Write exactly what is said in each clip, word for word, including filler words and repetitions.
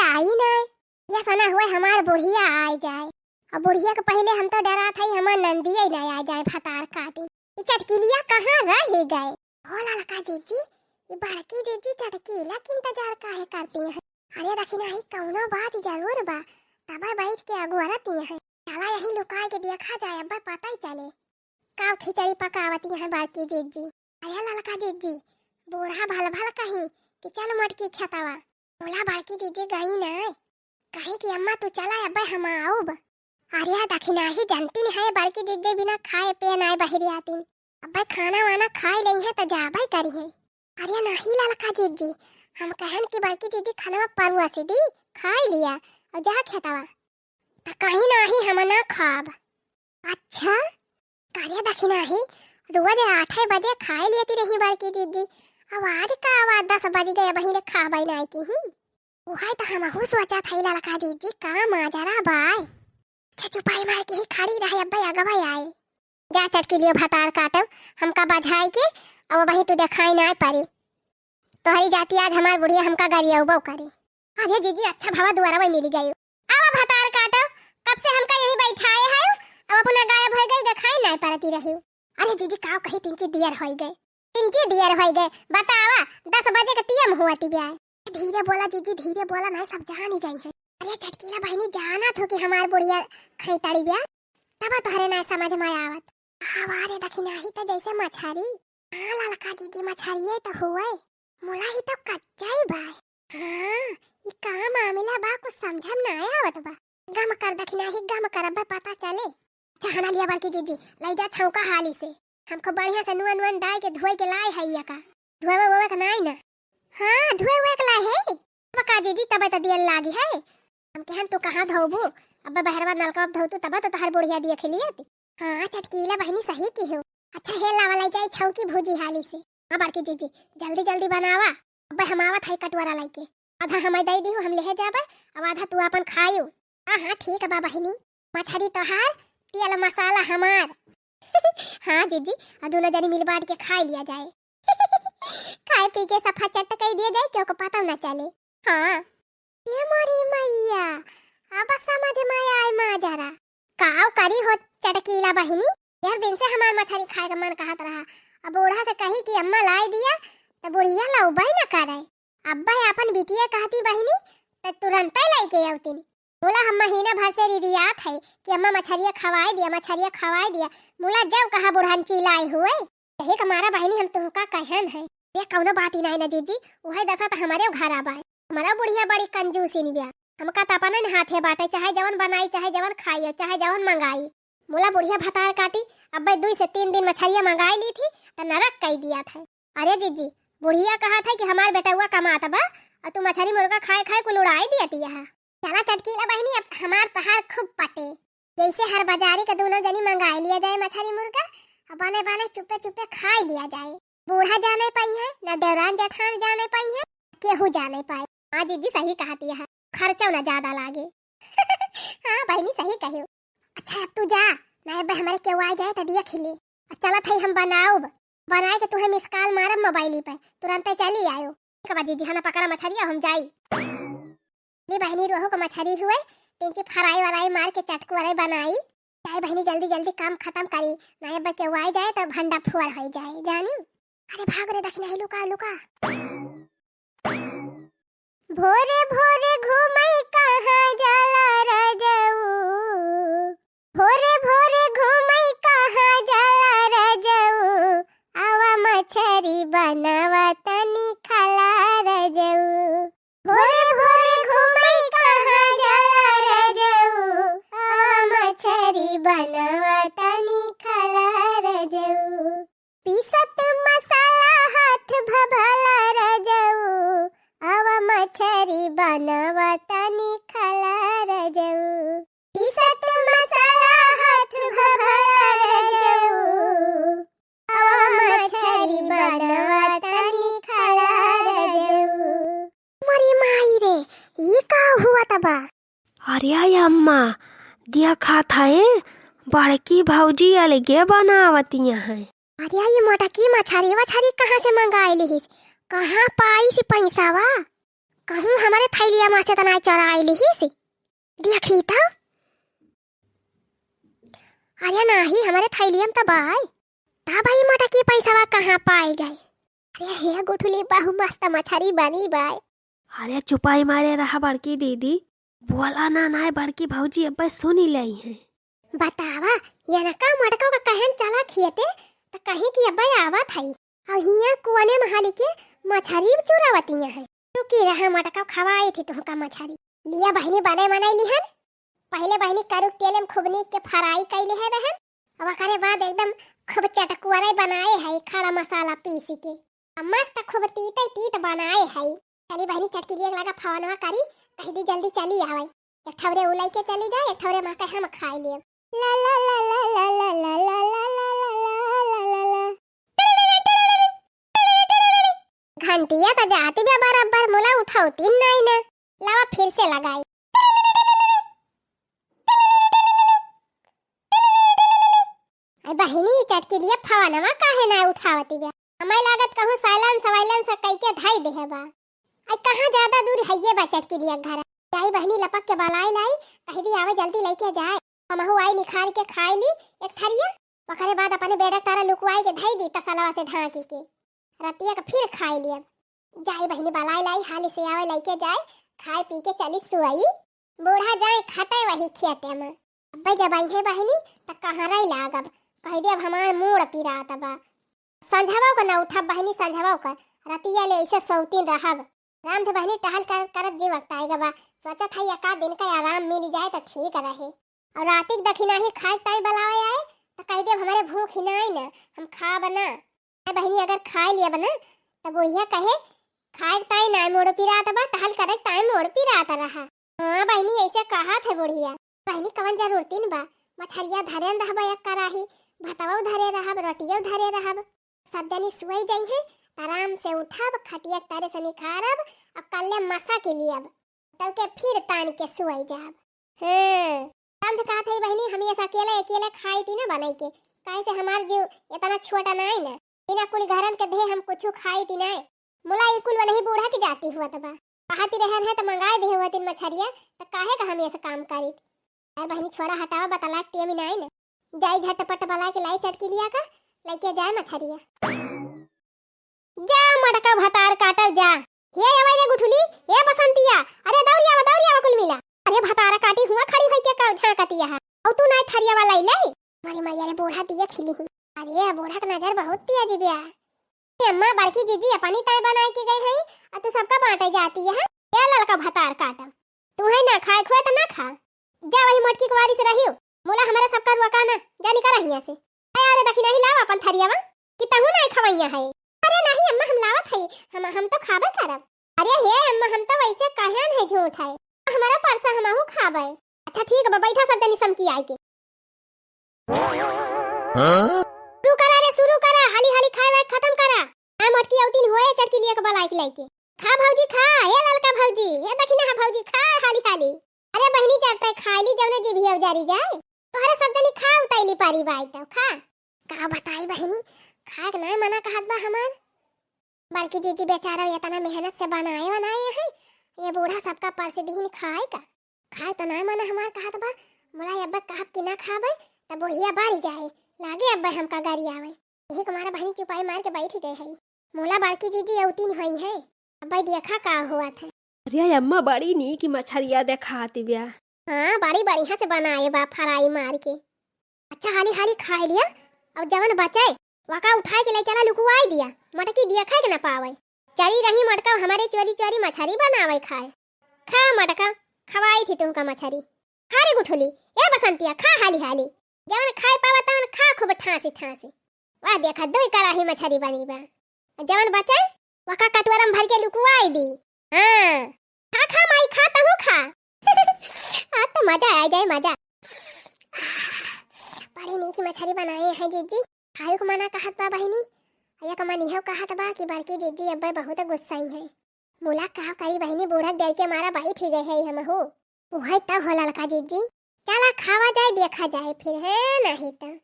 आई नाय। या सना हुए हमार बुढ़िया आइ जाए। अउ बुढ़िया के पहिले हम तो डरात हई हमार नंदिया ही नाय आइ जाए भतार काटी। ई चटकिलिया कहाँ रहि गए? हो ललका जिज्जी, ई बड़की जिज्जी चटकीला के इंतजार काहे करती हैं? अरे दखिनाही कउनो बात जरूर बा, तबे बैठ के अगोरती हैं। चला यहीं लुकाइ के देखा जाए, अब्बे पता ही चले। काव खिचड़ी पकावती हैं बड़की जिज्जी। अरे ललका जिज्जी, बूढ़ा भल भल कहीं कि चल मोटकी खेतवा। बोला बड़की जिज्जी गई नाय। कहीं कि अम्मा तू चला अब्बे हम आउब। अरे दखिनाही जनती नहीं है बड़की जिज्जी बिना खाए पिए नाय बहिरी आतीन। अब्बे खाना वाना खाइ लेइहैं त जाबे करिहैं। अरे नाहीं ललका जिज्जी, हम कहन कि बड़की जिज्जी खनवा परुआ से दी, खाइ लिया अउ जा खेतवा। त कहीं नाहीं हम ना खाब। अच्छा, करे दखिनाही, रोज आठे बजे खाइ लेती रही बड़की जिज्जी, अब आज का आवा दस बज गए, अबहीं ले खाबै नाहीं की ही। उहै त हमहू सोचत हई ललका जिज्जी, का माजरा बाय। अच्छा चुपाई मार के ही खड़ी रहे, अब्बे अगवा आए। जा चटकिलियो भतार काटब, हमका बझाइ के, अब अबहीं तू देखाई नाहीं परी। तोहरी जाति आज हमार बुढ़िया हमका गरियउबो करी। अरे जिज्जी अच्छा भवा दुआरवा मिलि गई। अब भतार काटब, कब से हमका यहीं बैठाए है, अब अपना गायब होइ गई, देखाई नाहीं परती रही। अरे जिज्जी काव कही तिनची दियर होइ गए, तिनची दियर होइ गए, बतावा दस बजे के टीएम हुआ ती ब्याय। धीरे बोला जिज्जी, धीरे बोला, नाहीं सब जानी जाइहैं। अरे चटकीला बहिनी जानत हो कि हमार बुढ़िया खैतड़ी ब्याय, तब तोहरे नाहीं समझ में आवत। हवा रे दखिनाही त जैसे मछरी। हाँ ललका जिज्जी मछरिये त हुए। मुला ही तो कच्चा ही बा। हाँ, ई का मामला बा, कुछ समझ में ना आवत बा। गम कर दखिनाही, गम कर, अब्बे पता चले। चहना लिया बड़की जिज्जी, लै जा छौंका हाली से। हमको बढ़िया से नून वून डाइ के धोइ के लाए है या का? धोवे वोवे के नाई ना? हाँ, धोए वोए के लाए है। अब का जिज्जी, तबे त दियल लागी है। हम कहन तू कहाँ धोबू? अब्बे बहरवा नलका अब धोतू तबे त तोहर बुढ़िया देख लियत। हाँ, चटकीला बहिनी सही किहो। अच्छा हे लावा लै जाई छौंकी भूजी हाली से। हाँ बड़की जिज्जी, जल्दी जल्दी बनावा। अब्बे हम आवत हई कटोरा लइके। आधा हमें दइ दिहु, हम लेहे जाबे, अब आधा तू आपन खायू। हाँ, हाँ, ठीक बा बहिनी। मछरी तोहार, तेल मसाला हमार। हाँ जिज्जी, अब दुनो जनी मिल बांट के खाइ लिया जाए। खाए पी के सफा चट कइ दिया जाए, केहू को पता न चले। हाँ। ए मोरी मइया, अब समझ में आए माजरा। काव करी हो चटकीला बहिनी, ढेर दिन से हमार मछरी खाए का मन कहत रहा। अब बूढ़ा से कही कि अम्मा लाई दिया, त बुढ़िया लउबे न करे। अब्बे आपन बिटिया कहती बहिनी, त तुरंते लइके अउतिन। बोला हम महीना भर से रिरियात है कि अम्मा मछरिया खवाए दिया, मछरिया खवाए दिया। मुला जब कहा बुढ़न चिल्लाए हुए। यही का मारा बहिनी हम तुमका कहन है। ये कौनो बात ही नाई ना जिज्जी, उहे दशा त हमरे घर आबा है। हमरो बुढ़िया बड़ी कंजूसिन बिया। हमका त अपने न हाथे बाटे, चाहे जवन बनाई, चाहे जवन खाई, चाहे जवन मंगाई। मुला बुढ़िया भतार काटी, अब्बे दुई से तीन दिन मछरिया मंगाई ली थी, त नरक कई दिया था। अरे जिज्जी, बुढ़िया कहा था कि हमार बेटउआ कमात बा, और तू मछरी मुर्गा खाए खाए कुल उड़ाई दिया थी यहाँ। चला चटकीला बहिनी, अब हमार तहार खूब पटे। जैसे हर बाजारी के दोनों जनी मंगाई लिया जाए मछरी मुर्गा, और बने बने चुप्पे चुप्पे खाई लिया जाए। बूढ़ा जाने पाई है, न देवरान जेठान जाने पाई है, केहू जाने पाए। हाँ जिज्जी सही कहती है, खर्चो न ज्यादा लागे। हाँ बहिनी सही कहो। अच्छा अब तू जा, ना अब हमारे केहू आ जाए त दिया खिले। अब चलत है हम बनाउब, बनाए के तुहे मिस कॉल मारब मोबाइल पे, तुरंते चली आयो। ठीक बा जिज्जी, हना पकड़ा मछरिया हम जाई। ले बहिनी रोहू के मछरी हुए, तिनची फ्राई वराई मार के चटकू वराई बनाई। जाए बहिनी जल्दी जल्दी काम खत्म करी, ना अब केहू आ जाए त भंडा फुअर हो जाए जानी। अरे भाग रे दखिनाही लुका लुका। भोरे भोरे घूमई कहाँ जाला रजऊ, भोरे भोरे घूमई कहाँ जाला रजऊ, आवा मछरी बनावा तनी खाला रजऊ। भोरे भोरे घूमई कहाँ जाला रजऊ, आवा मछरी बनावा तनी खाला रजऊ। पीसत मसाला हाथ भभला रजऊ, आवा मछरी बनावा तनी खाला रजऊ। पीसत मसाला हाथ भभला रजऊ, आवा मछरी बनावा तनी खाला रजऊ। मरी माई रे, ई का हुआ तबा? अरे अम्मा, देखा था ए, बड़की भौजी अलगे बनावतिया हैं। अरे ये मोटकी मछरी वछरी कहाँ से मंगाई लिहिस? कहाँ पाइस पैसावा? कहूँ हमरे थैलिया मा से त नाई चोराइ लिहिस। देखी त। अरे नाही, हमरे थैलिया मा त बाय। तब ई मोटकी पैसवा कहाँ पाइ गए? अरे हे गुठुली, बहु मस्त मछरी बनी बाय। अरे चुपाई मारे रहा बड़की दीदी, बोला ना, नाय बड़की भौजी अब्बे सुनी लेइहैं। बतावा, यनका मोटका का कहन चला खियते, त कहीं कि अब्बे आवत हई। अउ हियाँ कुआने महाली के मछरी चुरावतिया है। रुकी रहा मोटका, खवाई थी तुहका मछरी। लिया बहिनी, बने बनाई लिहन। पहिले बहिनी करुक तेले मा खूब नीक के fry कइ लिहे रहन। अब ओकरे बाद एकदम खूब चटकुअरे बनाए है, खड़ा मसाला पीस के। अब मस्त खूब तीते तीत बनाए है। चली बहिनी, चटकिलिया के लगा फोनवा करी, कहि दी जल्दी चली आवे। एक ठौरे उ लइके चली जाए, एक ठौरे मा के हम खाइ लेब। ला ला ला ला। घंटिया त जाती बा बराबर, मुला उठौती नाई ना। लावा फिर से लगाई। अरे बहिनी, चटकिलिया फोनवा काहे ना उठावती बा? हमें लागत कहूँ silence वाइलेंस कइके धई देहे बा। आई कहाँ ज्यादा दूर हइये बा चटकिलिया घर। जाई बहिनी लपक के बलाई लाई, कहि दी आवे जल्दी लइके जाए। हमहू आई निखार के खाइ ली एक थरिया, ओकरे बाद अपने बेडक तारा लुकवाई के धई दी तसलवा से ढाँकी के। रतिया के फिर खाइ लियब। जाई बहिनी बलाई लाई, हाली से आवे लइके जाए, खाए पी के चली सुअई। बूढ़ा जाए खटे वही खेते मा। अब्बे जब अइहे बहिनी त कहरई लागब, कहि देब हमार मूड़ पिरात बा। संझवउ का न उठब बहिनी, संझवउ का, रतिया ले ऐसे सौतीन रहब। राम थे बहिनी टहल कर, करत जीव अकताई गबा। सोचत हई एकाध दिन का आराम मिल जाए त ठीक रहे। अउर राती के दखिनाही खाए ताई बलावे आए, त कहि देब हमरे भूख ही नाई न, हम खाब ना। ए बहिनी अगर खाए लियब ना, त बुढ़िया कहे, "खाए ताई नाई मोड़ पिरात बा, टहल करे ताई मोड़ पिरात रहा।" हाँ बहिनी, ऐसे कहत है बुढ़िया। बहिनी कवन जरूरतिन बा, मछरिया धरे रहब एक कराही, भतवो धरे रहब, रोटियो धरे रहब। सब जनी सुई जइहे, आराम से उठब, खटिया के तरे से निखारब, अब कल्ले मसा के लियब, तब के फिर तान के सुई जाब। हाँ, हम तो कहत हई बहिनी, हम ये अकेले, अकेले खाई ती ना बनाई के, काहे से हमार जीव इतना छोटा ना है ना, बिना कुल घरन के धे हम कुछ खाई ती ना। मुला ई कुल वनही बूढ़ा की जाती हुआ तबा। कहती रहन है त मंगाए दे हुआ तीन मछरिया, त काहे का हम ये से काम करी? अरे बहिनी छोड़ा हटावा, बतला के टेम नाई न। जाई झटपट बला के लाई चटकिलिया का, लइके जाए मछरिया। जा मटका भतार काटल जा। हे अवै रे गुठुली, हे बसंतिया, अरे दौरिया आवा, दौरिया आवा कुल मिला। अरे भतार काटी हुआ खड़ी होई के का झांकतिया है। औ तू नाई थरिया वाला ले। अरे मैया रे बूढ़ा दिया खिली ही। अरे बूढ़ा का नजर बहुत तेज बा। ए अम्मा, बड़की जीजी अपनी ताई बनाए के गई है, और तू सबका बांटे जाती है। ए ललका भतार काटा, तू है ना खाए खुए त ना खा, जा वही मोटकी कुवारी से रहियो, मुला हमारे सबका रुआ का ना, जा निकल हियां से। अरे अरे दखिना ही लावा अपन थरियावा, कि तहू ना खवैया है। अरे नहीं अम्मा, हम लावत है, हम, हम तो खाबे करब। अरे हे अम्मा, हम तो वैसे कहन है झूठ है, हमारा परसा हमहू खाबे। अच्छा ठीक बा, बैठा सब जनी समकी आए के। हाँ? शुरू करा रे, शुरू करा, हाली हाली खाए वाए खत्म करा। आ मोटकी औतिन हुए चटकी लिए के बलाई के लेके। खा भौजी खा, ए ललका भौजी, ए दखिना हा भौजी, खा हाली हाली। अरे बहिनी जब तक खाई ली जौने जीभिया उजारी जाए। तोहरे सब जनी खा उताई ली पारी बाई तो खा। का बताई बहिनी, खाए के ना मना कहत बा हमार। बड़की जीजी बेचारा एतना मेहनत से बनाए बनाए है, ये बूढ़ा सबका परस दीन खाए का। खाए त नाय मन हमार कहत बा, मुला अब्बे कहब कि ना खाबे, त बुढ़िया बारी जाए, लागे अब्बे हमका गारी आवे। यही कुमारा बहिनी चुपाई मार के बैठ गए हई। मुला बड़की जीजी औतिन होई है, अब्बे देखा का होत है। अरे अम्मा, बड़ी नीक मछरिया देखात ब्या। हाँ, बड़ी बढ़िया से बनाए बा, फ्राई मार के। अच्छा, हाली हाली खाए लिया, और जवन बचे, वका उठाए के ले चला लुकुआई दिया, मटकी दिया खाए के ना पावे। चली रही मटका हमारे चोरी चोरी मछरी बनावे खाए। खा मटका, खवाई थी तुमका मछरी। खा रे गुठुली, ए बसंतिया, खा हाली हाली। जवन खाए पावा तवन खा खूब ठासी ठासी। वाह, देखा, दुई कराही मछरी बनी बा। जवन बचे, वका कटोरा में भर के लुकुआई दी। हाँ, खा, खा माई, खा, तहू खा। आज तो मजा आ जाए, मजा। बड़ी नीक मछरी बनाए हैं जीजी। खाए को मना कहत बा बहिनी। एक मन इहो कहत बा कि बड़की जीजी अब्बे बहुत गुस्साई है। मुला का करी बहिनी, बूढ़ा डर के मारा बैठ ही गए है हमहू। उहे त हो ललका जीजी, चला खावा जाए, देखा जाए फिर, है नहीं त।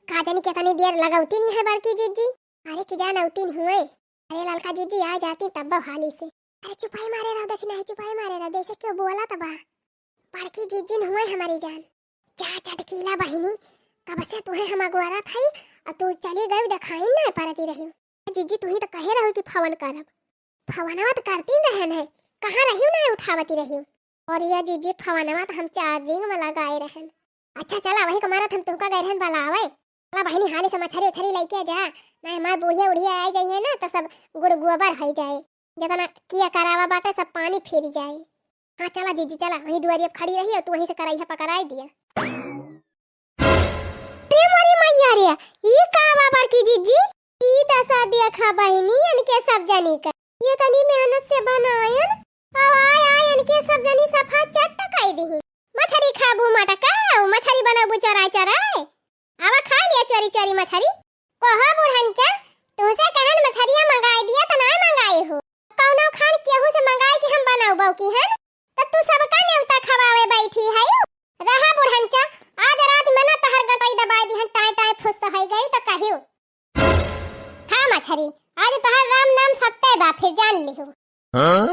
का जानी कितनी देर लगौती नहीं है बड़की जीजी। अरे कि जान औती नहीं हुए। अरे ललका जीजी आ जाती तब हाली से। अरे चुपाई मारे रहो, देखी नहीं चुपाई मारे रहो, जैसे क्यों बोला तबा। बड़की जिज्जी न हुए हमारी जान। जा चटकीला बहिनी, कब से तुहे हम अगुआरत हई, अउ तू चली गई, देखाई ना परती रही। जिज्जी तुही तो कहे रहो कि फोन करब, फोनवा तो करती रहन है, कहाँ रही ना उठावती रही। और ये जिज्जी फोनवा तो हम चार्जिंग में लगाए रहन। अच्छा चला, वही को मारत हम तुहका गए रहन बलावे। चला बहिनी, हाली से मछरी उछरी लेके जा, ना हमार बुढ़िया उढ़िया आ जाइए ना तो सब गुड़ गोबर हो जाए। जितना किया करावा बाटे सब पानी फिर जाए। हाँ चला जिज्जी चला, वहीं दुआरी अब खड़ी रही और तू वहीं से कराइया पकड़ाई दिया। रे मोरी मैया रे, ई का बा बड़की जिज्जी? ई दशा देखा बहिनी, इनके सब जनी का। ये तनी मेहनत से बनायन, अब आय आय इनके सब जनी सफा चट्ट कई दिही। मछरी खाबू मटका, मछरी बनबू चोराय चोराय। आवा खा लिया चोरी चोरी मछरी। कहो बुढ़नचा, तुहसे कहन मछरिया मंगाई दिया त नाय मंगाई हो। कौनो खान केहू से मंगाई कि हम बनौबौ की हन? त तू सबका नेवता खवावे बैठी है। रहा बुढ़नचा, आज रात में ना तहर गटई दबाई दिहन, टाय टाय फुस है गई त कहियो। खा मछरी, आज तोहार राम नाम सत्य बा, फिर जान लिहू। हाँ?